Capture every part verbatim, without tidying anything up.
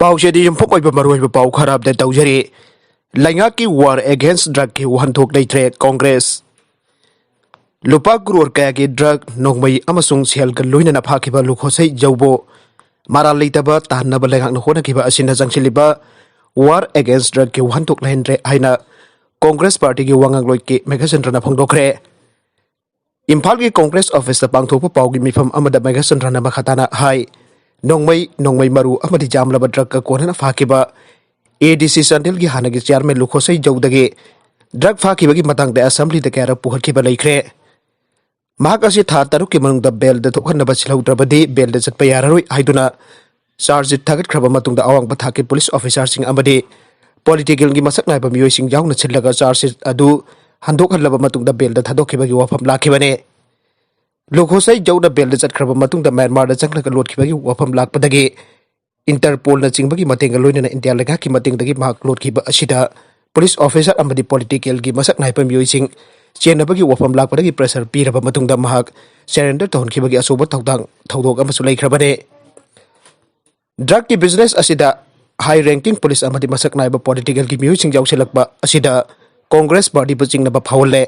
ꯄꯥꯎꯁꯦꯗꯤ ꯌꯨꯝꯐꯝ ꯑꯣꯏꯕ ꯃꯔꯨꯑꯣꯏꯕ ꯄꯥꯎ ꯈꯔ ꯑꯞꯗꯦꯠ ꯇꯧꯖꯔꯤ꯫ ꯂꯩꯉꯥꯛꯀꯤ ꯋꯥꯔ ꯑꯦꯒꯦꯟꯁ ꯗ꯭ꯔꯒꯀꯤ ꯋꯥꯍꯟꯊꯣꯛ ꯂꯩꯇ꯭ꯔꯦ ꯀꯣꯡꯒ꯭ꯔꯦꯁ꯫ ꯂꯨꯄꯥ ꯀ꯭ꯔꯣꯔ ꯀꯌꯥꯒꯤ ꯗ꯭ꯔꯒ, ꯅꯣꯡꯃꯩ ꯑꯃꯁꯨꯡ ꯁꯦꯜꯒ ꯂꯣꯏꯅꯅ ꯐꯥꯈꯤꯕ ꯂꯨꯈꯣꯁꯩ ꯖꯧꯕꯣ ꯃꯔꯥꯜ ꯂꯩꯇꯕ ꯇꯥꯍꯟꯅꯕ ꯂꯩꯉꯥꯛꯅ ꯍꯣꯠꯅꯈꯤꯕ ꯑꯁꯤꯅ ꯆꯪꯁꯤꯜꯂꯤꯕ ꯋꯥꯔ ꯑꯦꯒꯦꯟꯁ ꯗ꯭ꯔꯒꯀꯤ ꯋꯥꯍꯟꯊꯣꯛ ꯂꯩꯍꯟꯗ꯭ꯔꯦ ꯍꯥꯏꯅ ꯀꯣꯡꯒ꯭ꯔꯦꯁ ꯄꯥꯔꯇꯤꯒꯤ ꯋꯥꯉꯥꯡꯂꯣꯏ ꯀꯦ ꯃꯦꯘꯆꯟꯗ꯭ꯔꯅ ꯐꯣꯡꯗꯣꯛꯈ꯭ꯔꯦ꯫ ꯏꯝꯐꯥꯜꯒꯤ ꯀꯣꯡꯒ꯭ꯔꯦꯁ ꯑꯣꯐꯤꯁꯇ ꯄꯥꯡꯊꯣꯛꯄ ꯄꯥꯎꯒꯤ ꯃꯤꯐꯝ ꯑꯃꯗ ꯃꯦꯘꯆꯟꯗ꯭ꯔꯅ ꯃꯈꯥ ꯇꯥꯅ ꯍꯥꯏ, ꯅꯣꯡꯃꯩ, ꯅꯣꯡꯃꯩ ꯃꯔꯨ ꯑꯃꯗꯤ ꯌꯥꯝꯂꯕ ꯗ꯭ꯔꯒꯀ ꯀꯣꯟꯅꯅ ꯐꯥꯈꯤꯕ ꯑꯦ ꯗꯤ ꯁꯤ ꯆꯥꯟꯗꯦꯜꯒꯤ ꯍꯥꯟꯅꯒꯤ ꯆꯤꯌꯥꯔꯃꯦꯟ ꯂꯨꯈꯣꯁꯩ ꯖꯧꯗꯒꯤ ꯗ꯭ꯔꯒ ꯐꯥꯈꯤꯕꯒꯤ ꯃꯇꯥꯡꯗ ꯑꯦꯁꯦꯝꯕ꯭ꯂꯤꯗ ꯀꯌꯥꯔꯛ ꯄꯨꯈꯠꯈꯤꯕ ꯂꯩꯈ꯭ꯔꯦ꯫ ꯃꯍꯥꯛ ꯑꯁꯤ ꯊꯥ ꯇꯔꯨꯛꯀꯤ ꯃꯅꯨꯡꯗ ꯕꯦꯜꯗ ꯊꯣꯛꯍꯟꯅꯕ ꯁꯤꯜꯍꯧꯗ꯭ꯔꯕꯗꯤ ꯕꯦꯜꯗ ꯆꯠꯄ ꯌꯥꯔꯔꯣꯏ ꯍꯥꯏꯗꯨꯅ ꯆꯥꯔꯖ ꯁꯤꯠ ꯊꯥꯒꯠꯈ꯭ꯔꯕ ꯃꯇꯨꯡꯗ ꯑꯋꯥꯡꯕ ꯊꯥꯛꯀꯤ ꯄꯨꯂꯤꯁ ꯑꯣꯐꯤꯁꯥꯔꯁꯤꯡ ꯑꯃꯗꯤ ꯄꯣꯂꯤꯇꯤꯀꯦꯜꯒꯤ ꯃꯁꯛ ꯅꯥꯏꯕ ꯃꯤꯑꯣꯏꯁꯤꯡ ꯌꯥꯎꯅ ꯁꯤꯜꯂꯒ ꯆꯥꯔꯖ ꯁꯤꯠ ꯑꯗꯨ ꯍꯟꯗꯣꯛꯍꯜꯂꯕ ꯃꯇꯨꯡꯗ ꯕꯦꯜꯗ ꯊꯥꯗꯣꯛꯈꯤꯕꯒꯤ ꯋꯥꯐꯝ ꯂꯥꯛꯈꯤꯕꯅꯤ꯫ ꯂꯨꯈꯣꯁꯩ ꯖꯧꯅ ꯕꯦꯜꯗ ꯆꯠꯈ꯭ꯔꯕ ꯃꯇꯨꯡꯗ ꯃ꯭ꯌꯥꯟꯃꯥꯔꯗ ꯆꯪꯂꯒ ꯂꯣꯠꯈꯤꯕꯒꯤ ꯋꯥꯐꯝ ꯂꯥꯛꯄꯗꯒꯤ ꯏꯟꯇꯔꯄꯣꯜꯅꯆꯤꯡꯕꯒꯤ ꯃꯇꯦꯡꯒ ꯂꯣꯏꯅꯅ ꯏꯟꯗꯤꯌꯥ ꯂꯩꯉꯥꯛꯀꯤ ꯃꯇꯦꯡꯗꯒꯤ ꯃꯍꯥꯛ ꯂꯣꯠꯈꯤꯕ ꯑꯁꯤꯗ ꯄꯨꯂꯤꯁ ꯑꯣꯐꯤꯁꯥꯔ ꯑꯃꯗꯤ ꯄꯣꯂꯤꯇꯤꯀꯦꯜꯒꯤ ꯃꯁꯛ ꯅꯥꯏꯕ ꯃꯤꯑꯣꯏꯁꯤꯡ ꯆꯦꯟꯅꯕꯒꯤ ꯋꯥꯐꯝ ꯂꯥꯛꯄꯗꯒꯤ ꯄ꯭ꯔꯦꯁꯔ ꯄꯤꯔꯕ ꯃꯇꯨꯡꯗ ꯃꯍꯥꯛ ꯁꯔꯦꯟꯗꯔ ꯇꯧꯍꯟꯈꯤꯕꯒꯤ ꯑꯆꯧꯕ ꯊꯧꯗꯥꯡ ꯊꯧꯗꯣꯛ ꯑꯃꯁꯨ ꯂꯩꯈ꯭ꯔꯕꯅꯤ꯫ ꯗ꯭ꯔꯒꯀꯤ ꯕꯤꯖꯤꯅꯦꯁ ꯑꯁꯤꯗ ꯍꯥꯏ ꯔꯦꯡꯀꯤꯡ ꯄꯨꯂꯤꯁ ꯑꯃꯗꯤ ꯃꯁꯛ ꯅꯥꯏꯕ ꯄꯣꯂꯤꯇꯤꯀꯦꯜꯒꯤ ꯃꯤꯑꯣꯏꯁꯤꯡ ꯌꯥꯎꯁꯤꯜꯂꯛꯄ ꯑꯁꯤꯗ ꯀꯣꯡꯒ꯭ꯔꯦꯁ ꯄꯥꯔꯇꯤꯕꯨ ꯆꯤꯡꯅꯕ ꯐꯥꯎꯍꯜꯂꯦ꯫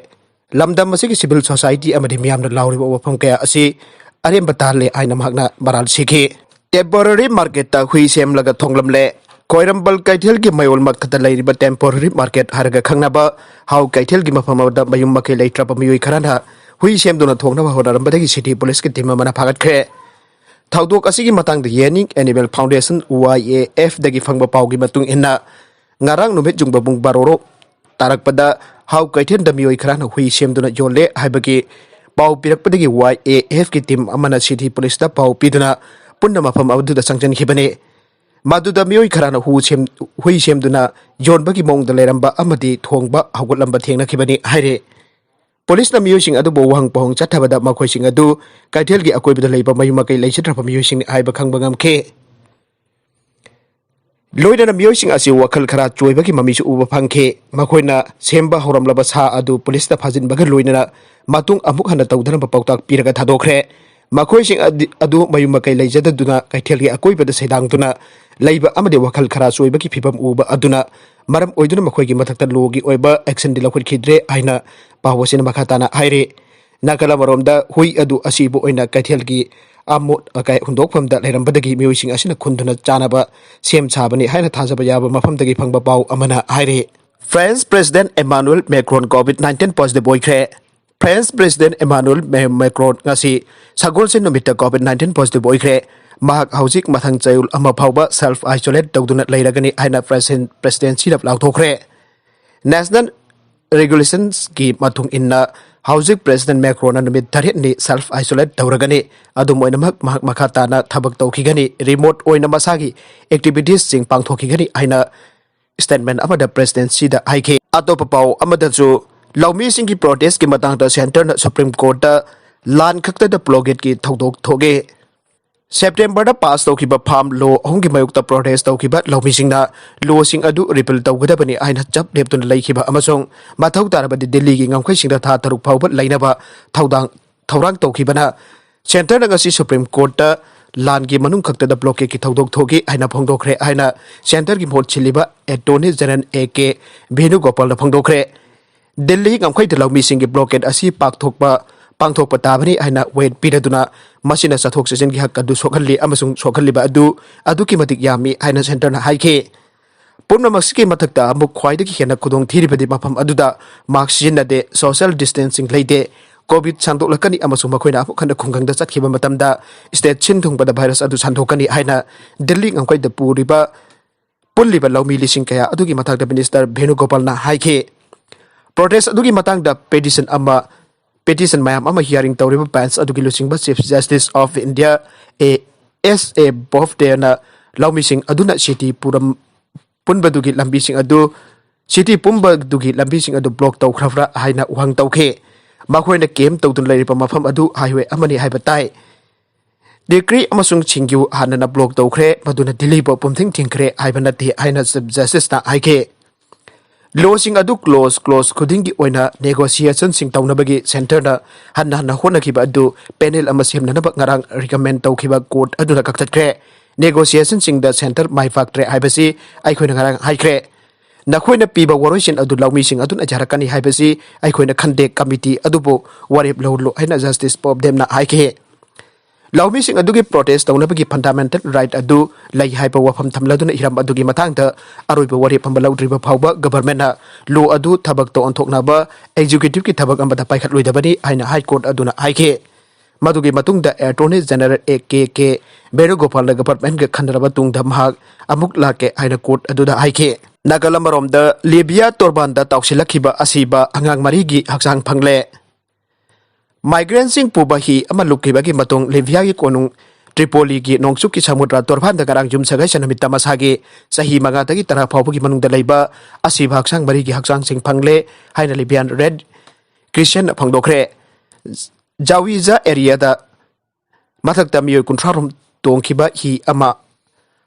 ꯂꯝꯗꯝ ꯑꯁꯤꯒꯤ ꯁꯤꯚꯤꯜ ꯁꯣꯁꯥꯏꯇꯤ ꯑꯃꯗꯤ ꯃꯤꯌꯥꯝꯅ ꯂꯥꯎꯔꯤꯕ ꯋꯥꯐꯝ ꯀꯌꯥ ꯑꯁꯤ ꯑꯔꯦꯝꯕ ꯇꯥꯍꯜꯂꯦ ꯍꯥꯏꯅ ꯃꯍꯥꯛꯅ ꯃꯔꯥꯜ ꯁꯤꯈꯤ꯫ ꯇꯦꯝꯄꯣꯔꯔꯤ ꯃꯥꯔꯀꯦꯠꯇ ꯍꯨꯏ ꯁꯦꯝꯂꯒ ꯊꯣꯡꯂꯝꯂꯦ꯫ ꯈ꯭ꯋꯥꯏꯔꯝꯕꯟ ꯀꯩꯊꯦꯜꯒꯤ ꯃꯌꯣꯜ ꯃꯊꯛꯇ ꯂꯩꯔꯤꯕ ꯇꯦꯝꯄꯣꯔꯔꯤ ꯃꯥꯔꯀꯦꯠ ꯍꯥꯏꯔꯒ ꯈꯪꯅꯕ ꯍꯥꯎ ꯀꯩꯊꯦꯜꯒꯤ ꯃꯐꯝ ꯑꯃꯗ ꯃꯌꯨꯝ ꯃꯀꯩ ꯂꯩꯇ꯭ꯔꯕ ꯃꯤꯑꯣꯏ ꯈꯔꯅ ꯍꯨꯏ ꯁꯦꯝꯗꯨꯅ ꯊꯣꯡꯅꯕ ꯍꯣꯠꯅꯔꯝꯕꯗꯒꯤ ꯁꯤꯇꯤ ꯄꯨꯂꯤꯁꯀꯤ ꯇꯤꯝ ꯑꯃꯅ ꯐꯥꯒꯠꯈ꯭ꯔꯦ꯫ ꯊꯧꯗꯣꯛ ꯑꯁꯤꯒꯤ ꯃꯇꯥꯡꯗ ꯌꯦꯅꯤꯡ animal foundation, Y A F, ꯗꯒꯤ ꯐꯪꯕ ꯄꯥꯎꯒꯤ ꯃꯇꯨꯡ ꯏꯟꯅ, ꯉꯔꯥꯡ ꯅꯨꯃꯤꯠ ꯌꯨꯡꯕ ꯄꯨꯡ ꯕꯥꯔꯣ ꯇꯥꯔꯛꯄꯗ ꯍꯥꯎ ꯀꯩꯊꯦꯜꯗ ꯃꯤꯑꯣꯏ ꯈꯔꯅ ꯍꯨꯏ ꯁꯦꯝꯗꯨꯅ ꯌꯣꯜꯂꯦ ꯍꯥꯏꯕꯒꯤ ꯄꯥꯎ ꯄꯤꯔꯛꯄꯗꯒꯤ ꯋꯥꯏ ꯑꯦ ꯑꯦꯐꯀꯤ ꯇꯤꯝ ꯑꯃꯅ ꯁꯤꯇꯤ ꯄꯨꯂꯤꯁꯇ ꯄꯥꯎ ꯄꯤꯗꯨꯅ ꯄꯨꯟꯅ ꯃꯐꯝ ꯑꯗꯨꯗ ꯆꯪꯁꯤꯟꯈꯤꯕꯅꯤ꯫ ꯃꯗꯨꯗ ꯃꯤꯑꯣꯏ ꯈꯔꯅ ꯍꯨ ꯁꯦꯝ-, ꯍꯨꯏ ꯁꯦꯝꯗꯨꯅ ꯌꯣꯟꯕꯒꯤ ꯃꯑꯣꯡꯗ ꯂꯩꯔꯝꯕ ꯑꯃꯗꯤ ꯊꯣꯡꯕ ꯍꯧꯒꯠꯂꯝꯕ ꯊꯦꯡꯅꯈꯤꯕꯅꯤ ꯍꯥꯏꯔꯦ꯫ ꯄꯨꯂꯤꯁꯅ ꯃꯤꯑꯣꯏꯁꯤꯡ ꯑꯗꯨꯕꯨ ꯋꯥꯍꯪ ꯄꯥꯎꯍꯪ ꯆꯠꯊꯕꯗ ꯃꯈꯣꯏꯁꯤꯡ ꯑꯗꯨ ꯀꯩꯊꯦꯜꯒꯤ ꯑꯀꯣꯏꯕꯗ ꯂꯩꯕ ꯃꯌꯨꯝ ꯃꯀꯩ ꯂꯩꯖꯗ꯭ꯔꯕ ꯃꯤꯑꯣꯏꯁꯤꯡꯅꯤ ꯍꯥꯏꯕ ꯈꯪꯕ ꯉꯝꯈꯤ꯫ ꯂꯣꯏꯅꯅ ꯃꯤꯑꯣꯏꯁꯤꯡ ꯑꯁꯤ ꯋꯥꯈꯜ ꯈꯔ ꯆꯣꯏꯕꯒꯤ ꯃꯃꯤꯁꯨ ꯎꯕ ꯐꯪꯈꯤ꯫ ꯃꯈꯣꯏꯅ ꯁꯦꯝꯕ ꯍꯧꯔꯝꯂꯕ ꯁꯥ ꯑꯗꯨ ꯄꯨꯂꯤꯁꯅ ꯐꯥꯖꯤꯟꯕꯒ ꯂꯣꯏꯅꯅ ꯃꯇꯨꯡ ꯑꯃꯨꯛ ꯍꯟꯅ ꯇꯧꯗꯅꯕ ꯄꯥꯎꯇꯥꯛ ꯄꯤꯔꯒ ꯊꯥꯗꯣꯛꯈ꯭ꯔꯦ꯫ ꯃꯈꯣꯏꯁꯤꯡ ꯑꯗꯤ-, ꯑꯗꯨ ꯃꯌꯨꯝ ꯃꯀꯩ ꯂꯩꯖꯗꯗꯨꯅ ꯀꯩꯊꯦꯜꯒꯤ ꯑꯀꯣꯏꯕꯗ ꯁꯩꯗꯥꯡꯗꯨꯅ ꯂꯩꯕ ꯑꯃꯗꯤ ꯋꯥꯈꯜ ꯈꯔ ꯆꯣꯏꯕꯒꯤ ꯐꯤꯚꯝ ꯎꯕ ꯑꯗꯨꯅ ꯃꯔꯝ ꯑꯣꯏꯗꯨꯅ ꯃꯈꯣꯏꯒꯤ ꯃꯊꯛꯇ ꯂꯣꯒꯤ ꯑꯣꯏꯕ ꯑꯦꯛꯁꯟꯗꯤ ꯂꯧꯈꯠꯈꯤꯗ꯭ꯔꯦ ꯍꯥꯏꯅ ꯄꯥꯎ ꯑꯁꯤꯅ ꯃꯈꯥ ꯇꯥꯅ ꯍꯥꯏꯔꯤ꯫ ꯅꯥꯀꯜ ꯑꯃꯔꯣꯝꯗ ꯍꯨꯏ ꯑꯗꯨ ꯑꯁꯤꯕ ꯑꯣꯏꯅ ꯀꯩꯊꯦꯜꯒꯤ ꯑꯃꯣꯠ ꯑꯀꯥꯏ ꯍꯨꯟꯗꯣꯛꯐꯝꯗ ꯂꯩꯔꯝꯕꯗꯒꯤ ꯃꯤꯑꯣꯏꯁꯤꯡ ꯑꯁꯤꯅ ꯈꯨꯟꯗꯨꯅ ꯆꯥꯅꯕ ꯁꯦꯝ ꯁꯥꯕꯅꯤ ꯍꯥꯏꯅ ꯊꯥꯖꯕ ꯌꯥꯕ ꯃꯐꯝꯗꯒꯤ ꯐꯪꯕ ꯄꯥꯎ ꯑꯃꯅ ꯍꯥꯏꯔꯤ꯫ French president Emmanuel Macron covid nineteen positive ꯑꯣꯏꯈ꯭ꯔꯦ꯫ ꯐ꯭ꯔꯦꯟꯁ ꯄ꯭ꯔꯦꯁꯤꯗꯦꯟꯠ ꯏꯃꯥꯅꯨꯑꯦꯜ ꯃꯦ-, ꯃꯦꯀ꯭ꯔꯣꯟ ꯉꯁꯤ ꯁꯒꯣꯜꯁꯦꯟ ꯅꯨꯃꯤꯠꯇ ꯀꯣꯚꯤꯗ ꯅꯥꯏꯟꯇꯤꯟ ꯄꯣꯖꯤꯇꯤꯚ ꯑꯣꯏꯈ꯭ꯔꯦ꯫ ꯃꯍꯥꯛ ꯍꯧꯖꯤꯛ ꯃꯊꯪ ꯆꯌꯣꯜ ꯑꯃ ꯐꯥꯎꯕ ꯁꯦꯜꯐ ꯑꯥꯏꯁꯣꯂꯦꯠ ꯇꯧꯗꯨꯅ ꯂꯩꯔꯒꯅꯤ ꯍꯥꯏꯅ ꯄ꯭ꯔꯦꯁꯤꯗꯦꯟ-, ꯄ꯭ꯔꯦꯁꯤꯗꯦꯟꯁꯤꯅ ꯂꯥꯎꯊꯣꯛꯈ꯭ꯔꯦ꯫ ꯅꯦꯁꯅꯦꯜ ꯔꯦꯒꯨꯂꯦꯁꯟꯁꯀꯤ ꯃꯇꯨꯡ ꯏꯟꯅ ꯍꯧꯖꯤꯛ ꯄ꯭ꯔꯦꯁꯤꯗꯦꯟꯠ ꯃꯦꯀ꯭ꯔꯣꯟꯅ ꯅꯨꯃꯤꯠ ꯇꯔꯦꯠꯅꯤ ꯁꯦꯜꯐ ꯑꯥꯏꯁꯣꯂꯦꯠ ꯇꯧꯔꯒꯅꯤ꯫ ꯑꯗꯨꯝ ꯑꯣꯏꯅꯃꯛ ꯃꯍꯥꯛ ꯃꯈꯥ ꯇꯥꯅ ꯊꯕꯛ ꯇꯧꯈꯤꯒꯅꯤ꯫ ꯔꯤꯃꯣꯠ ꯑꯣꯏꯅ ꯃꯁꯥꯒꯤ ꯑꯦꯛꯇꯤꯚꯤꯇꯤꯁꯁꯤꯡ ꯄꯥꯡꯊꯣꯛꯈꯤꯒꯅꯤ ꯍꯥꯏꯅ ꯁ꯭ꯇꯦꯠꯃꯦꯟꯠ ꯑꯃꯗ ꯄ꯭ꯔꯦꯁꯤꯗꯦꯟꯁꯤꯗ ꯍꯥꯏꯈꯤ꯫ ꯑꯇꯣꯞꯄ ꯄꯥꯎ ꯑꯃꯗꯁꯨ ꯂꯧꯃꯤꯁꯤꯡꯒꯤ ꯄ꯭ꯔꯣꯇꯦꯁꯀꯤ ꯃꯇꯥꯡꯗ ꯁꯦꯟꯇꯔꯅ ꯁꯨꯄ꯭ꯔꯤꯝ ꯀꯣꯔꯠꯇ ꯂꯥꯟ ꯈꯛꯇꯗ ꯕ꯭ꯂꯣꯀꯦꯠꯀꯤ ꯊꯧꯗꯣꯛ ꯊꯣꯛꯑꯦ꯫ ꯁꯦꯞꯇꯦꯝꯕꯔꯗ ꯄꯥꯁ ꯇꯧꯈꯤꯕ ꯐꯥꯔꯝ ꯂꯣ ꯑꯍꯨꯝꯒꯤ ꯃꯥꯌꯣꯛꯇ ꯄ꯭ꯔꯣꯇꯦꯁ ꯇꯧꯈꯤꯕ ꯂꯧꯃꯤꯁꯤꯡꯅ ꯂꯣꯁꯤꯡ ꯑꯗꯨ ꯔꯤꯄꯤꯜ ꯇꯧꯒꯗꯕꯅꯤ ꯍꯥꯏꯅ ꯆꯞ ꯂꯦꯞꯇꯨꯅ ꯂꯩꯈꯤꯕ ꯑꯃꯁꯨꯡ ꯃꯊꯧ ꯇꯥꯔꯕꯗꯤ ꯗꯤꯜꯂꯤꯒꯤ ꯉꯝꯈꯩꯁꯤꯡꯗ ꯊꯥ ꯇꯔꯨꯛ ꯐꯥꯎꯕ ꯂꯩꯅꯕ ꯊꯧꯗꯥꯡ, ꯊꯧꯔꯥꯡ ꯇꯧꯈꯤꯕꯅ ꯁꯦꯟꯇꯔꯅ ꯉꯁꯤ ꯁꯨꯄ꯭ꯔꯤꯝ ꯀꯣꯔꯠꯇ ꯂꯥꯟꯒꯤ ꯃꯅꯨꯡ ꯈꯛꯇꯗ ꯕ꯭ꯂꯣꯀꯦꯠꯀꯤ ꯊꯧꯗꯣꯛ ꯊꯣꯛꯈꯤ ꯍꯥꯏꯅ ꯐꯣꯡꯗꯣꯛꯈ꯭ꯔꯦ ꯍꯥꯏꯅ ꯁꯦꯟꯇꯔꯒꯤ ꯃꯍꯨꯠ ꯁꯤꯜꯂꯤꯕ attorney general A K ꯚꯦꯅꯨꯒꯣꯄꯥꯜꯅ ꯐꯣꯡꯗꯣꯛꯈ꯭ꯔꯦ꯫ Delhi ꯉꯝꯈꯩꯗ ꯂꯧꯃꯤꯁꯤꯡꯒꯤ ꯕ꯭ꯂꯣꯀꯦꯠ ꯑꯁꯤ ꯄꯥꯛꯊꯣꯛꯄ, ꯄꯥꯡꯊꯣꯛꯄ ꯇꯥꯕꯅꯤ ꯍꯥꯏꯅ ꯋꯦꯠ ꯄꯤꯔꯗꯨꯅ ꯃꯁꯤꯅ ꯆꯠꯊꯣꯛ ꯆꯠꯁꯤꯟꯒꯤ ꯍꯛ ꯑꯗꯨ ꯁꯣꯛꯍꯜꯂꯤ ꯑꯃꯁꯨꯡ ꯁꯣꯛꯍꯜꯂꯤꯕ ꯑꯗꯨ ꯑꯗꯨꯛꯀꯤ ꯃꯇꯤꯛ ꯌꯥꯝꯃꯤ ꯍꯥꯏꯅ ꯁꯦꯟꯇꯔꯅ ꯍꯥꯏꯈꯤ꯫ ꯄꯨꯝꯅꯃꯛꯁꯤꯒꯤ ꯃꯊꯛꯇ ꯑꯃꯨꯛ ꯈ꯭ꯋꯥꯏꯗꯒꯤ ꯍꯦꯟꯅ ꯈꯨꯗꯣꯡ ꯊꯤꯔꯤꯕꯗꯤ ꯃꯐꯝ ꯑꯗꯨꯗ ꯃꯥꯛꯁ ꯁꯤꯖꯤꯟꯅꯗꯦ, ꯁꯣꯁꯤꯌꯦꯜ ꯗꯤꯁꯇꯦꯟꯁꯤꯡ ꯂꯩꯇꯦ, ꯀꯣꯚꯤꯗ ꯁꯟꯗꯣꯛꯂꯛꯀꯅꯤ ꯑꯃꯁꯨꯡ ꯃꯈꯣꯏꯅ ꯑꯃꯨꯛ ꯍꯟꯅ ꯈꯨꯡꯒꯪꯗ ꯆꯠꯈꯤꯕ ꯃꯇꯝꯗ ꯁ꯭ꯇꯦꯠ ꯁꯤꯟ ꯊꯨꯡꯕꯗ ꯚꯥꯏꯔꯁ ꯑꯗꯨ ꯁꯟꯗꯣꯛꯀꯅꯤ ꯍꯥꯏꯅ ꯗꯤꯜꯂꯤ ꯉꯝꯈꯩꯗ ꯄꯨꯔꯤꯕ ꯄꯨꯜꯂꯤꯕ ꯂꯧꯃꯤ ꯂꯤꯁꯤꯡ ꯀꯌꯥ ꯑꯗꯨꯒꯤ ꯃꯊꯛꯇ ꯃꯤꯅꯤꯁꯇꯔ ꯚꯦꯅꯨꯒꯣꯄꯥꯜꯅ ꯍꯥꯏꯈꯤ꯫ ꯄ꯭ꯔꯣꯇꯦꯁ ꯑꯗꯨꯒꯤ ꯃꯇꯥꯡꯗ ꯄꯦꯇꯤꯁꯟ ꯑꯃ, ꯄꯦꯇꯤꯁꯟ ꯃꯌꯥꯝ ꯑꯃ ꯍꯤꯌꯥꯔꯤꯡ ꯇꯧꯔꯤꯕ ꯕꯦꯟꯆ ꯑꯗꯨꯒꯤ ꯂꯨꯆꯤꯡꯕ chief justice of India A S A ꯕꯣꯞꯗꯦꯅ ꯂꯧꯃꯤꯁꯤꯡ ꯑꯗꯨꯅ ꯁꯤꯇꯤ ꯄꯨꯔꯝ-, ꯄꯨꯟꯕꯗꯨꯒꯤ ꯂꯝꯕꯤꯁꯤꯡ ꯑꯗꯨ, ꯁꯤꯇꯤ ꯄꯨꯝꯕꯗꯨꯒꯤ ꯂꯝꯕꯤꯁꯤꯡ ꯑꯗꯨ ꯕ꯭ꯂꯣꯛ ꯇꯧꯈ꯭ꯔꯕ꯭ꯔꯥ ꯍꯥꯏꯅ ꯋꯥꯍꯪ ꯇꯧꯈꯤ꯫ ꯃꯈꯣꯏꯅ ꯀꯦꯝ ꯇꯧꯗꯨꯅ ꯂꯩꯔꯤꯕ ꯃꯐꯝ ꯑꯗꯨ ꯍꯥꯏꯋꯦ ꯑꯃꯅꯤ ꯍꯥꯏꯕ ꯇꯥꯏ꯫ ꯗꯤꯀ꯭ꯔꯤ ꯑꯃꯁꯨꯡ ꯁꯤꯡꯒ꯭ꯌꯨ ꯍꯥꯟꯅꯅ ꯕ꯭ꯂꯣꯛ ꯇꯧꯈ꯭ꯔꯦ, ꯃꯗꯨꯅ ꯗꯤꯜꯂꯤꯕꯨ ꯄꯨꯝꯊꯤꯡ ꯊꯤꯡꯈ꯭ꯔꯦ ꯍꯥꯏꯕ ꯅꯠꯇꯦ ꯍꯥꯏꯅ ꯆꯤꯐ ꯖꯁꯇꯤꯁꯅ ꯍꯥꯏꯈꯤ꯫ ꯂꯣꯁꯤꯡ ꯑꯗꯨ ꯀ꯭ꯂꯣꯖ ꯀ꯭ꯂꯣꯖ ꯈꯨꯗꯤꯡꯒꯤ ꯑꯣꯏꯅ ꯅꯦꯒꯣꯁꯤꯌꯦꯁꯟꯁꯤꯡ ꯇꯧꯅꯕꯒꯤ ꯁꯦꯟꯇꯔꯅ ꯍꯟꯅ ꯍꯟꯅ ꯍꯣꯠꯅꯈꯤꯕ ꯑꯗꯨ ꯄꯦꯅꯦꯜ ꯑꯃ ꯁꯦꯝꯅꯅꯕ ꯉꯔꯥꯡ ꯔꯤꯀꯃꯦꯟ ꯇꯧꯈꯤꯕ ꯀꯣꯔꯠ ꯑꯗꯨꯅ ꯀꯛꯊꯠꯈ꯭ꯔꯦ꯫ ꯅꯦꯒꯣꯁꯤꯌꯦꯁꯟꯁꯤꯡꯗ ꯁꯦꯟꯇꯔ ꯃꯥꯏ ꯄꯥꯛꯇ꯭ꯔꯦ ꯍꯥꯏꯕꯁꯤ ꯑꯩꯈꯣꯏꯅ ꯉꯔꯥꯡ ꯍꯥꯏꯈ꯭ꯔꯦ꯫ ꯅꯈꯣꯏꯅ ꯄꯤꯕ ꯋꯥꯔꯣꯏꯁꯤꯟ ꯑꯗꯨ ꯂꯧꯃꯤꯁꯤꯡ ꯑꯗꯨꯅ ꯌꯥꯔꯛꯀꯅꯤ ꯍꯥꯏꯕꯁꯤ ꯑꯩꯈꯣꯏꯅ ꯈꯟꯗꯦ꯫ ꯀꯃꯤꯇꯤ ꯑꯗꯨꯕꯨ ꯋꯥꯔꯦꯞ ꯂꯧꯍꯜꯂꯨ ꯍꯥꯏꯅ ꯖꯁꯇꯤꯁ ꯄꯣꯞꯗꯦꯝꯅ ꯍꯥꯏꯈꯤ꯫ ꯂꯧꯃꯤꯁꯤꯡ ꯑꯗꯨꯒꯤ ꯄ꯭ꯔꯣꯇꯦꯁ ꯇꯧꯅꯕꯒꯤ ꯐꯟꯗꯥꯃꯦꯟꯇꯦꯜ ꯔꯥꯏꯠ ꯑꯗꯨ ꯂꯩ ꯍꯥꯏꯕ ꯋꯥꯐꯝ ꯊꯝꯂꯗꯨꯅ ꯍꯤꯔꯝ ꯑꯗꯨꯒꯤ ꯃꯇꯥꯡꯗ ꯑꯔꯣꯏꯕ ꯋꯥꯔꯦꯞ ꯑꯃ ꯂꯧꯗ꯭ꯔꯤꯕ ꯐꯥꯎꯕ ꯒꯚꯔꯟꯃꯦꯟꯠꯅ ꯂꯣ ꯑꯗꯨ ꯊꯕꯛꯇ ꯑꯣꯟꯊꯣꯛꯅꯕ ꯑꯦꯛꯖꯤꯀ꯭ꯌꯨꯇꯤꯚꯀꯤ ꯊꯕꯛ ꯑꯃꯗ ꯄꯥꯏꯈꯠꯂꯣꯏꯗꯕꯅꯤ ꯍꯥꯏꯅ ꯍꯥꯏ ꯀꯣꯔꯠ ꯑꯗꯨꯅ ꯍꯥꯏꯈꯤ꯫ ꯃꯗꯨꯒꯤ ꯃꯇꯨꯡꯗ ꯑꯦꯇꯣꯔꯅꯤ ꯖꯦꯅꯔꯦꯜ ꯑꯦ ꯀꯦ ꯀꯦ ꯕꯦꯅꯨꯒꯣꯄꯥꯜꯅ ꯒꯚꯔꯟꯃꯦꯟꯠꯒ ꯈꯟꯅꯔꯕ ꯇꯨꯡꯗ ꯃꯍꯥꯛ ꯑꯃꯨꯛ ꯂꯥꯛꯀꯦ ꯍꯥꯏꯅ ꯀꯣꯔꯠ ꯑꯗꯨꯗ ꯍꯥꯏꯈꯤ꯫ ꯅꯥꯒꯥꯂꯦꯟ ꯑꯃꯔꯣꯝꯗ ꯂꯤꯕꯤꯌꯥ ꯇꯣꯔꯕꯥꯟꯗ ꯇꯥꯎꯁꯤꯜꯂꯛꯈꯤꯕ ꯑꯁꯤꯕ ꯑꯉꯥꯡ ꯃꯔꯤꯒꯤ ꯍꯛꯆꯥꯡ ꯐꯪꯂꯦ꯫ ꯃꯥꯏꯒ꯭ꯔꯦꯟꯁꯤꯡ ꯄꯨꯕ ꯍꯤ ꯑꯃ ꯂꯨꯞꯈꯤꯕꯒꯤ ꯃꯇꯨꯡ ꯂꯤꯕꯤꯌꯥꯒꯤ ꯀꯣꯅꯨꯡ ꯇ꯭ꯔꯤꯄꯣꯂꯤꯒꯤ ꯅꯣꯡꯆꯨꯞꯀꯤ ꯁꯃꯨꯗ꯭ꯔ ꯇꯣꯔꯕꯥꯟꯗ ꯉꯔꯥꯡ ꯌꯨꯝꯁꯀꯩꯁ ꯅꯨꯃꯤꯠꯇ ꯃꯁꯥꯒꯤ ꯆꯍꯤ ꯃꯉꯥꯗꯒꯤ ꯇꯔꯥ ꯐꯥꯎꯕꯒꯤ ꯃꯅꯨꯡꯗ ꯂꯩꯕ ꯑꯁꯤꯕ ꯍꯛꯆꯥꯡ ꯃꯔꯤꯒꯤ ꯍꯛꯆꯥꯡꯁꯤꯡ ꯐꯪꯂꯦ ꯍꯥꯏꯅ ꯂꯤꯕꯤꯌꯥꯟ ꯔꯦꯗ ꯀ꯭ꯔꯤꯁꯦꯟꯠꯅ ꯐꯣꯡꯗꯣꯛꯈ꯭ꯔꯦ꯫ ꯖꯥꯋꯤꯖꯥ ꯑꯦꯔꯤꯌꯥꯗ ꯃꯊꯛꯇ ꯃꯤꯑꯣꯏ ꯀꯨꯟꯊ꯭ꯔꯥ ꯔꯣꯝ ꯇꯣꯡꯈꯤꯕ ꯍꯤ ꯑꯃ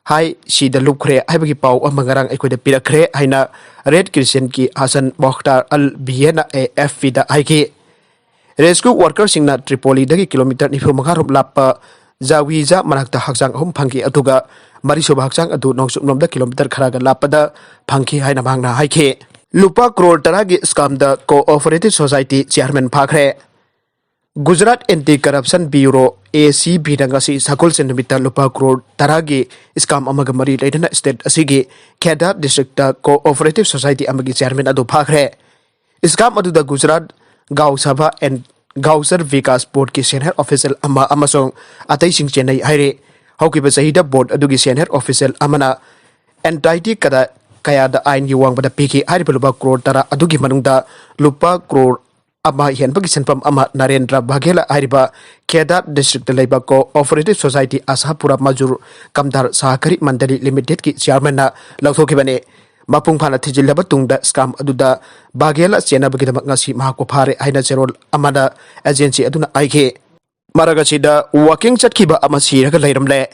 ꯍꯥꯏ ꯁꯤꯗ ꯂꯨꯞꯈ꯭ꯔꯦ ꯍꯥꯏꯕꯒꯤ ꯄꯥꯎ ꯑꯃ ꯉꯔꯥꯡ ꯑꯩꯈꯣꯏꯗ ꯄꯤꯔꯛꯈ꯭ꯔꯦ ꯍꯥꯏꯅ ꯔꯦꯗ ꯀ꯭ꯔꯤꯁꯦꯟꯠꯀꯤ ꯍꯁꯟ ꯃꯣꯈꯇꯥꯔ ꯑꯜ ꯕꯤꯌꯦꯅ ꯑꯦ ꯑꯦꯐ ꯄꯤꯗ ꯍꯥꯏꯈꯤ꯫ ꯔꯦꯁꯀ꯭ꯌꯨ ꯋꯥꯔꯀꯔꯁꯤꯡꯅ ꯇ꯭ꯔꯤꯄꯣꯂꯤꯗꯒꯤ ꯀꯤꯂꯣꯃꯤꯇꯔ ꯅꯤꯐꯨ ꯃꯉꯥ ꯔꯣꯝ ꯂꯥꯞꯄ ꯖꯥꯋꯤꯖꯥ ꯃꯅꯥꯛꯇ ꯍꯛꯆꯥꯡ ꯑꯍꯨꯝ ꯐꯪꯈꯤ, ꯑꯗꯨꯒ ꯃꯔꯤꯁꯨꯕ ꯍꯛꯆꯥꯡ ꯑꯗꯨ ꯅꯣꯡꯆꯨꯞꯂꯣꯝꯗ ꯀꯤꯂꯣꯃꯤꯇꯔ ꯈꯔꯒ ꯂꯥꯞꯄꯗ ꯐꯪꯈꯤ ꯍꯥꯏꯅ ꯃꯍꯥꯛꯅ ꯍꯥꯏꯈꯤ꯫ ꯂꯨꯄꯥ ꯀ꯭ꯔꯣꯔ ꯇꯔꯥꯒꯤ ꯁ꯭ꯀꯥꯝꯗ ꯀꯣꯑꯣꯄꯔꯦꯇꯤꯚ ꯁꯣꯁꯥꯏꯇꯤ ꯆꯤꯌꯥꯔꯃꯦꯟ ꯐꯥꯈ꯭ꯔꯦ꯫ Gujarat anti corruption bureau, A C ꯕꯤꯅ ꯉꯁꯤ ꯁꯒꯣꯜꯁꯦꯟ ꯅꯨꯃꯤꯠꯇ ꯂꯨꯄꯥ ꯀ꯭ꯔꯣꯔ ꯇꯔꯥꯒꯤ ꯁ꯭ꯀꯥꯝ ꯑꯃꯒ ꯃꯔꯤ ꯂꯩꯅꯅ ꯁ꯭ꯇꯦꯠ ꯑꯁꯤꯒꯤ ꯈꯦꯗꯥ ꯗꯤꯁꯇ꯭ꯔꯤꯛꯇ ꯀꯣꯑꯣꯄꯔꯦꯇꯤꯚ ꯁꯣꯁꯥꯏꯇꯤ ꯑꯃꯒꯤ ꯆꯤꯌꯥꯔꯃꯦꯟ ꯑꯗꯨ ꯐꯥꯈ꯭ꯔꯦ꯫ ꯁ꯭ꯀꯥꯝ ꯑꯗꯨꯗ ꯒꯨꯖꯔꯥꯠ ꯒꯥꯎ ꯁꯚꯥ ꯑꯦꯟ ꯒꯥꯎꯁꯔ ꯕꯤꯀꯥꯁ ꯕꯣꯔꯗꯀꯤ ꯁꯦꯅꯤꯌꯔ ꯑꯣꯐꯤꯁꯤꯌꯦꯜ ꯑꯃ ꯑꯃꯁꯨꯡ ꯑꯇꯩꯁꯤꯡ ꯆꯦꯟꯅꯩ ꯍꯥꯏꯔꯤ꯫ ꯍꯧꯈꯤꯕ ꯆꯍꯤꯗ ꯕꯣꯔꯗ ꯑꯗꯨꯒꯤ ꯁꯦꯅꯤꯌꯔ ꯑꯣꯐꯤꯁꯤꯌꯦꯜ ꯑꯃꯅ ꯑꯦꯟꯇꯥꯏꯇꯤ ꯀꯗꯥ ꯀꯌꯥꯗ ꯑꯥꯏꯟꯒꯤ ꯋꯥꯡꯃꯗ ꯄꯤꯈꯤ꯫ ꯍꯥꯏꯔꯤꯕ ꯂꯨꯄꯥ ꯀ꯭ꯔꯣꯔ ꯇꯔꯥ ꯑꯗꯨꯒꯤ ꯃꯅꯨꯡꯗ ꯂꯨꯄꯥ ꯀ꯭ꯔꯣꯔ ꯑꯃ ꯍꯦꯟꯕꯒꯤ ꯁꯦꯟꯐꯝ ꯑꯃ ꯅꯔꯦꯟꯗ꯭ꯔ ꯕꯘꯦꯂꯥ ꯍꯥꯏꯔꯤꯕ ꯈꯦꯗꯥ ꯗꯤꯁꯇ꯭ꯔꯤꯛꯇ ꯂꯩꯕ ꯀꯣꯑꯣꯄꯔꯦꯇꯤꯚ ꯁꯣꯁꯥꯏꯇꯤ ꯑꯁꯥꯄꯨꯔꯥ ꯃꯖꯨꯔ ꯀꯝꯗꯥꯔ ꯁꯍꯀꯥꯔꯤ ꯃꯟꯗꯂꯤ ꯂꯤꯃꯤꯇꯦꯗꯀꯤ ꯆꯤꯌꯥꯔꯃꯦꯟꯅ ꯂꯧꯊꯣꯛꯈꯤꯕꯅꯤ꯫ ꯃꯄꯨꯡ ꯐꯥꯅ ꯊꯤꯖꯤꯜꯂꯕ ꯇꯨꯡꯗ ꯁ꯭ꯀꯥꯝ ꯑꯗꯨꯗ ꯕꯥꯘꯦꯂꯥ ꯆꯦꯟꯅꯕꯒꯤꯗꯃꯛ ꯉꯁꯤ ꯃꯍꯥꯛꯄꯨ ꯐꯥꯔꯦ ꯍꯥꯏꯅ ꯆꯦꯔꯣꯜ ꯑꯃꯗ ꯑꯦꯖꯦꯟꯁꯤ ꯑꯗꯨꯅ ꯍꯥꯏꯈꯤ꯫ ꯃꯔꯛ ꯑꯁꯤꯗ ꯋꯥꯀꯤꯡ ꯆꯠꯈꯤꯕ ꯑꯃ ꯁꯤꯔꯒ ꯂꯩꯔꯝꯂꯦ꯫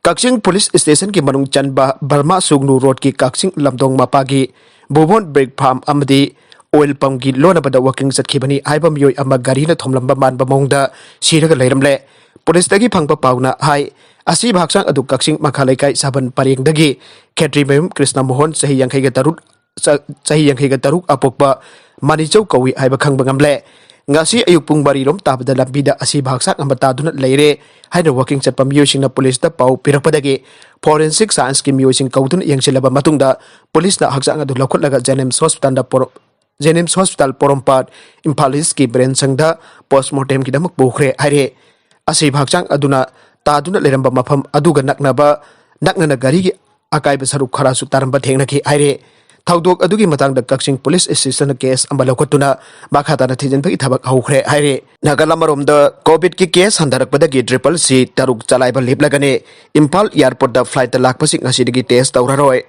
ꯀꯛꯆꯤꯡ ꯄꯨꯂꯤꯁ ꯁ꯭ꯇꯦꯁꯟꯒꯤ ꯃꯅꯨꯡ ꯆꯟꯕ ꯕꯔꯃꯥ ꯁꯨꯒꯅꯨ ꯔꯣꯗꯀꯤ ꯀꯛꯆꯤꯡ ꯂꯝꯗꯣꯡ ꯃꯄꯥꯒꯤ ꯕꯨꯕꯣꯟ ꯕ꯭ꯔꯤꯛ ꯐꯥꯔꯝ ꯑꯃꯗꯤ ꯑꯣꯏꯜ ꯄꯝꯒꯤ ꯂꯣꯟꯅꯕꯗ ꯋꯥꯀꯤꯡ ꯆꯠꯈꯤꯕꯅꯤ ꯍꯥꯏꯕ ꯃꯤꯑꯣꯏ ꯑꯃ ꯒꯥꯔꯤꯅ ꯊꯣꯝꯂꯝꯕ ꯃꯥꯟꯕ ꯃꯑꯣꯡꯗ ꯁꯤꯔꯒ ꯂꯩꯔꯝꯂꯦ꯫ ꯄꯨꯂꯤꯁꯇꯒꯤ ꯐꯪꯕ ꯄꯥꯎꯅ ꯍꯥꯏ, ꯑꯁꯤꯕ ꯍꯛꯆꯥꯡ ꯑꯗꯨ ꯀꯛꯆꯤꯡ ꯃꯈꯥ ꯂꯩꯀꯥꯏ ꯁꯥꯕꯟ ꯄꯔꯦꯡꯗꯒꯤ ꯈꯦꯇ꯭ꯔꯤꯃꯌꯨꯝ ꯀ꯭ꯔꯤꯁꯅ ꯃꯣꯍꯟ, ꯆꯍꯤ ꯌꯥꯡꯈꯩꯒ ꯇꯔꯨꯛ, ꯆ-, ꯆꯍꯤ ꯌꯥꯡꯈꯩꯒ ꯇꯔꯨꯛ ꯑꯄꯣꯛꯄ ꯃꯅꯤꯆꯧ ꯀꯧꯏ ꯍꯥꯏꯕ ꯈꯪꯕ ꯉꯝꯂꯦ꯫ ꯉꯁꯤ ꯑꯌꯨꯛ ꯄꯨꯡ ꯃꯔꯤꯔꯣꯝ ꯇꯥꯕꯗ ꯂꯝꯕꯤꯗ ꯑꯁꯤꯕ ꯍꯛꯆꯥꯡ ꯑꯃ ꯇꯥꯗꯨꯅ ꯂꯩꯔꯦ ꯍꯥꯏꯅ ꯋꯥꯀꯤꯡ ꯆꯠꯄ ꯃꯤꯑꯣꯏꯁꯤꯡꯅ ꯄꯨꯂꯤꯁꯇ ꯄꯥꯎ ꯄꯤꯔꯛꯄꯗꯒꯤ ꯐꯣꯔꯦꯟꯁꯤꯛ ꯁꯥꯏꯟꯁꯀꯤ ꯃꯤꯑꯣꯏꯁꯤꯡ ꯀꯧꯗꯨꯅ ꯌꯦꯡꯁꯤꯜꯂꯕ ꯃꯇꯨꯡꯗ ꯄꯨꯂꯤꯁꯅ ꯍꯛꯆꯥꯡ ꯑꯗꯨ ꯂꯧꯈꯠꯂꯒ ꯖꯦꯅꯤꯝꯁ ꯍꯣꯁꯄꯤꯇꯥꯜꯗ ꯄꯣꯔꯣ-, ꯖꯦꯅꯤꯝꯁ ꯍꯣꯁꯄꯤꯇꯥꯜ ꯄꯣꯔꯣꯝꯄꯥꯠ ꯏꯝꯐꯥꯜ ꯏꯁꯀꯤ ꯕ꯭ꯔꯦꯟ ꯁꯪꯗ ꯄꯣꯁꯃꯣꯔꯇꯦꯝꯒꯤꯗꯃꯛ ꯄꯨꯈ꯭ꯔꯦ ꯍꯥꯏꯔꯦ꯫ ꯑꯁꯤꯕ ꯍꯛꯆꯥꯡ ꯑꯗꯨꯅ ꯇꯥꯗꯨꯅ ꯂꯩꯔꯝꯕ ꯃꯐꯝ ꯑꯗꯨꯒ ꯅꯛꯅꯕ, ꯅꯛꯅꯅ ꯒꯥꯔꯤꯒꯤ ꯑꯀꯥꯏꯕ ꯁꯔꯨꯛ ꯈꯔꯁꯨ ꯇꯥꯔꯝꯕ ꯊꯦꯡꯅꯈꯤ ꯍꯥꯏꯔꯦ꯫ ꯊꯧꯗꯣꯛ ꯑꯗꯨꯒꯤ ꯃꯇꯥꯡꯗ ꯀꯛꯆꯤꯡ ꯄꯨꯂꯤꯁ ꯏꯁꯇꯦꯁꯟꯅ ꯀꯦꯁ ꯑꯃ ꯂꯧꯈꯠꯇꯨꯅ ꯃꯈꯥ ꯇꯥꯅ ꯊꯤꯖꯤꯟꯕꯒꯤ ꯊꯕꯛ ꯍꯧꯈ꯭ꯔꯦ ꯍꯥꯏꯔꯦ꯫ ꯅꯥꯀꯜ ꯑꯃꯔꯣꯝꯗ ꯀꯣꯚꯤꯗꯀꯤ ꯀꯦꯁ ꯍꯟꯊꯔꯛꯄꯗꯒꯤ ꯇ꯭ꯔꯤꯄꯜ ꯁꯤ ꯇꯔꯨꯛ ꯆꯂꯥꯏꯕ ꯂꯦꯞꯂꯒꯅꯤ꯫ ꯏꯝꯐꯥꯜ ꯑꯦꯌꯔꯄꯣꯔꯠꯇ ꯐ꯭ꯂꯥꯏꯠꯇ ꯂꯥꯛꯄꯁꯤꯡ ꯉꯁꯤꯗꯒꯤ ꯇꯦꯁ ꯇꯧꯔꯔꯣꯏ꯫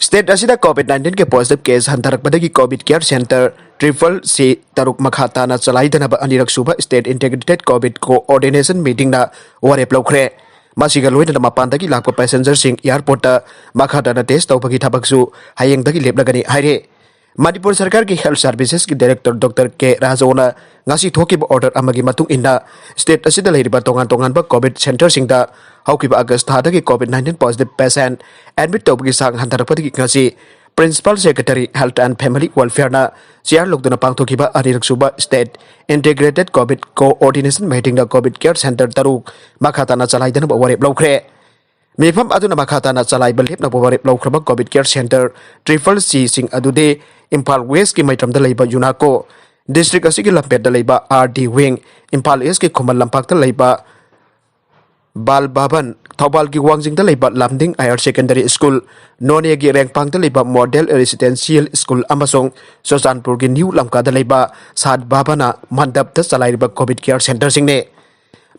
ꯁ꯭ꯇꯦꯠ ꯑꯁꯤꯗ ꯀꯣꯚꯤꯗ ꯅꯥꯏꯟꯇꯤꯟꯒꯤ ꯄꯣꯖꯤꯇꯤꯚ ꯀꯦꯁ ꯍꯟꯊꯔꯛꯄꯗꯒꯤ covid care centre triple C ꯇꯔꯨꯛ ꯃꯈꯥ ꯇꯥꯅ ꯆꯂꯥꯏꯗꯅꯕ ꯑꯅꯤꯔꯛ ꯁꯨꯕ ꯁ꯭ꯇꯦꯠ ꯏꯟꯇꯤꯒ꯭ꯔꯦꯇꯦꯗ ꯀꯣꯚꯤꯗ ꯀꯣꯑꯣꯔꯗꯤꯅꯦꯁꯟ ꯃꯤꯇꯤꯡꯅ ꯋꯥꯔꯦꯞ ꯂꯧꯈ꯭ꯔꯦ꯫ ꯃꯁꯤꯒ ꯂꯣꯏꯅꯅ ꯃꯄꯥꯟꯗꯒꯤ ꯂꯥꯛꯄ ꯄꯦꯁꯦꯟꯖꯔꯁꯤꯡ ꯑꯦꯌꯔꯄꯣꯔꯠꯇ ꯃꯈꯥ ꯇꯥꯅ ꯇꯦꯁ ꯇꯧꯕꯒꯤ ꯊꯕꯛꯁꯨ ꯍꯌꯦꯡꯗꯒꯤ ꯂꯦꯞꯂꯒꯅꯤ ꯍꯥꯏꯔꯦ꯫ ꯃꯅꯤꯄꯨꯔ ꯁꯔꯀꯥꯔꯒꯤ ꯍꯦꯜꯊ ꯁꯔꯚꯤꯁꯦꯁꯀꯤ ꯗꯥꯏꯔꯦꯛꯇꯔ ꯗꯣꯛꯇꯔ ꯀꯦ ꯔꯥꯖꯧꯅ ꯉꯁꯤ ꯊꯣꯛꯈꯤꯕ ꯑꯣꯔꯗꯔ ꯑꯃꯒꯤ ꯃꯇꯨꯡ ꯏꯟꯅ, ꯁ꯭ꯇꯦꯠ ꯑꯁꯤꯗ ꯂꯩꯔꯤꯕ ꯇꯣꯉꯥꯟ ꯇꯣꯉꯥꯟꯕ ꯀꯣꯚꯤꯗ ꯁꯦꯟꯇꯔꯁꯤꯡꯗ ꯍꯧꯈꯤꯕ ꯑꯥꯒꯁ ꯊꯥꯗꯒꯤ covid nineteen positive patient admit ꯇꯧꯕꯒꯤ ꯆꯥꯡ ꯍꯟꯊꯔꯛꯄꯗꯒꯤ ꯉꯁꯤ principal secretary, health and family ꯋꯦꯜꯐꯤꯌꯔꯅ ꯆꯤꯌꯥꯔ ꯂꯧꯗꯨꯅ ꯄꯥꯡꯊꯣꯛꯈꯤꯕ ꯑꯅꯤꯔꯛ ꯁꯨꯕ ꯁ꯭ꯇꯦꯠ ꯏꯟꯇꯤꯒ꯭ꯔꯦꯇꯦꯗ ꯀꯣꯚꯤꯗ ꯀꯣꯑꯣꯔꯗꯤꯅꯦꯁꯟ ꯃꯤꯇꯤꯡꯗ ꯀꯣꯚꯤꯗ ꯀꯦꯌꯔ ꯁꯦꯟꯇꯔ ꯇꯔꯨꯛ ꯃꯈꯥ ꯇꯥꯅ ꯆꯂꯥꯏꯗꯅꯕ ꯋꯥꯔꯦꯞ ꯂꯧꯈ꯭ꯔꯦ꯫ ꯃꯤꯐꯝ ꯑꯗꯨꯅ ꯃꯈꯥ ꯇꯥꯅ ꯆꯂꯥꯏꯕ ꯂꯦꯞꯅꯕ ꯋꯥꯔꯦꯞ ꯂꯧꯈ꯭ꯔꯕ ꯀꯣꯚꯤꯗ ꯀꯦꯌꯔ ꯁꯦꯟꯇꯔ ꯇ꯭ꯔꯤꯄꯜ ꯁꯤꯁꯤꯡ ꯑꯗꯨꯗꯤ ꯏꯝꯐꯥꯜ ꯋꯦꯁꯀꯤ ꯃꯩꯇ꯭ꯔꯝꯗ ꯂꯩꯕ ꯌꯨꯅꯥꯀꯣ, ꯗꯤꯁꯇ꯭ꯔꯤꯛ ꯑꯁꯤꯒꯤ ꯂꯝꯐꯦꯜꯗ ꯂꯩꯕ ꯑꯥꯔ ꯗꯤ ꯋꯤꯡ, ꯏꯝꯐꯥꯜ ꯏꯁꯀꯤ ꯈꯨꯃꯟ ꯂꯝꯄꯥꯛꯇ ꯂꯩꯕ ꯕꯥꯜ ꯚꯕꯟ, ꯊꯧꯕꯥꯜꯒꯤ ꯋꯥꯡꯖꯤꯡꯗ ꯂꯩꯕ ꯂꯥꯝꯗꯤꯡ ꯍꯥꯌꯔ ꯁꯦꯀꯦꯟꯗꯔꯤ ꯁ꯭ꯀꯨꯜ, ꯅꯣꯅꯦꯒꯤ ꯔꯦꯡꯄꯥꯡꯗ ꯂꯩꯕ ꯃꯣꯗꯦꯜ ꯔꯦꯁꯤꯗꯦꯟꯁꯤꯌꯦꯜ ꯁ꯭ꯀꯨꯜ ꯑꯃꯁꯨꯡ ꯆꯨꯔꯆꯥꯟꯄꯨꯔꯒꯤ ꯅ꯭ꯌꯨ ꯂꯝꯀꯥꯗ ꯂꯩꯕ ꯁꯥꯠ ꯚꯕꯅ ꯃꯟꯗꯞꯇ ꯆꯂꯥꯏꯔꯤꯕ ꯀꯣꯚꯤꯗ ꯀꯦꯌꯔ ꯁꯦꯟꯇꯔꯁꯤꯡꯅꯤ꯫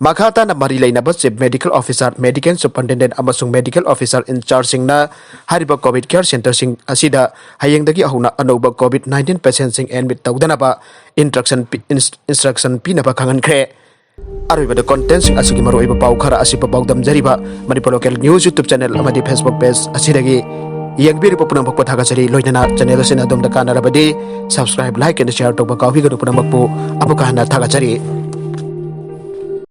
ꯃꯈꯥ ꯇꯥꯅ ꯃꯔꯤ ꯂꯩꯅꯕ chief medical officer, medical superintendent ꯑꯃꯁꯨꯡ ꯃꯦꯗꯤꯀꯦꯜ ꯑꯣꯐꯤꯁꯥꯔ ꯏꯟꯆꯥꯔꯖꯁꯤꯡꯅ ꯍꯥꯏꯔꯤꯕ ꯀꯣꯚꯤꯗ ꯀꯦꯌꯔ ꯁꯦꯟꯇꯔꯁꯤꯡ ꯑꯁꯤꯗ ꯍꯌꯦꯡꯗꯒꯤ ꯍꯧꯅ ꯑꯅꯧꯕ ꯀꯣꯚꯤꯗ ꯅꯥꯏꯟꯇꯤꯟ ꯄꯦꯁꯦꯟꯠꯁꯤꯡ ꯑꯦꯗꯃꯤꯠ ꯇꯧꯗꯅꯕ ꯏꯟꯇ꯭ꯔꯛꯁꯟ ꯄꯤ-, ꯏꯟꯁ-, ꯏꯟꯁꯇ꯭ꯔꯛꯁꯟ ꯄꯤꯅꯕ ꯈꯪꯍꯟꯈ꯭ꯔꯦ꯫ ꯑꯔꯣꯏꯕꯗ ꯀꯣꯟꯇꯦꯟꯠꯁꯤꯡ ꯑꯁꯤꯒꯤ ꯃꯔꯨꯑꯣꯏꯕ ꯄꯥꯎ ꯈꯔ ꯑꯁꯤ ꯄꯥꯎꯗꯝꯖꯔꯤꯕ Manipur local news YouTube channel ꯑꯃꯗꯤ ꯐꯦꯁꯕꯨꯛ ꯄꯦꯖ ꯑꯁꯤꯗꯒꯤ꯫ ꯌꯦꯡꯕꯤꯔꯤꯕ ꯄꯨꯝꯅꯃꯛꯄꯨ ꯊꯥꯒꯠꯆꯔꯤ꯫ ꯂꯣꯏꯅꯅ channel ꯑꯁꯤꯅ ꯑꯗꯣꯝꯗ ꯀꯥꯟꯅꯔꯕꯗꯤ subscribe, like and share ꯇꯧꯕ ꯀꯥꯎꯕꯤꯒꯅꯨ꯫ ꯄꯨꯝꯅꯃꯛꯄꯨ ꯑꯃꯨꯛꯀ ꯍꯟꯅ ꯊꯥꯒꯠꯆꯔꯤ꯫